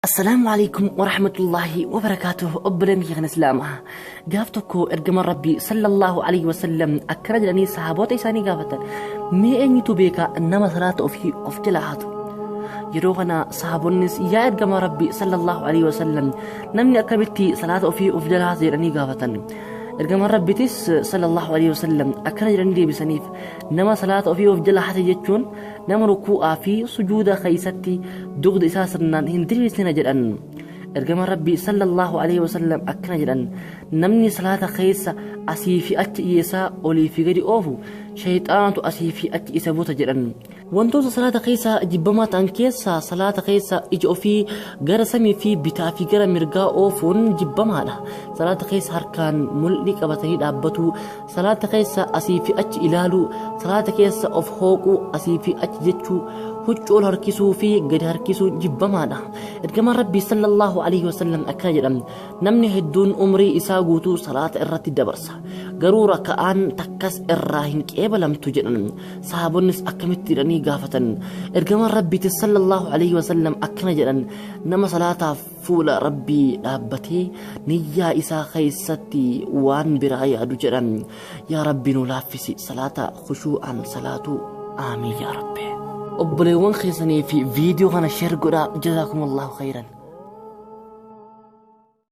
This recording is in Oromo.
Assalaamu alaikum warahmatullaahi wabarakaatuh. Obboleen kiyya kan islaamaa, gaaf tokko ergamaan rabbii sallallahu alaihi wasallam akkana jedhanii sahaboota isaanii gaafatan: mee eenyutu beeka nama salaata ofii of jala hatu? Yeroo kana sahabonnis, yaa ergamaa rabbii sallallahu alaihi wasallam, namni akkamitti salaata ofii of jala hata jedhanii gaafatan. Ergamaan rabbiitis sallallahu alaihi wasallam akkana jedhanii deebisaniif: nama salaata ofii of jala hate jechuun nama rukuu'aa fi sujuuda keessatti dugda isaa sirnaan hin diriirsine jedhan. Ergamaan rabbii sallallahu alaihi wasallam akkana jedhan: namni salaata keessa asii fi achi ija isaa olii fi gadi oofu, shayxaanatu asii fi achi isa buta jedhan. Wantoota salaata keessa jibbamaa ta'an keessa, salaata keessa ija ofii gara samii fi bitaa fi gara mirgaa oofuun jibbamaadha. Salaata keessa harkaan mul'ii qabatanii dhaabbatu, salaata keessa asii fi achi ilaaluu, salaata keessa of hooquu, asii fi achi jechuu, huccuu ol harkisuu fi gadi harkisuu jibbamaadha. Ergamaan rabbii sallallahu alaihi wasallam akkana jedhan: namni hedduun umrii isaa guutuu salaata irratti dabarsa, garuu raka'aan takkas irraa hin qeebalamtu jedhan. Sahaabonnis akkamitti jedhanii gaafatan. Ergamaan rabbiitis sallallahu alaihi wasallam akkana jedhan: nama salaataaf fuula rabbii dhaabbatee niyyaa isaa keessatti waan biraa yaadu jedhan. Yaa rabbi, nu laaffisi salaata khushuu'aan salaatuu. Aamiin yaa rabbi. Obboleewwan keessanii fi viidiyoo kana share godhaa. Jazaakumullahu khayran.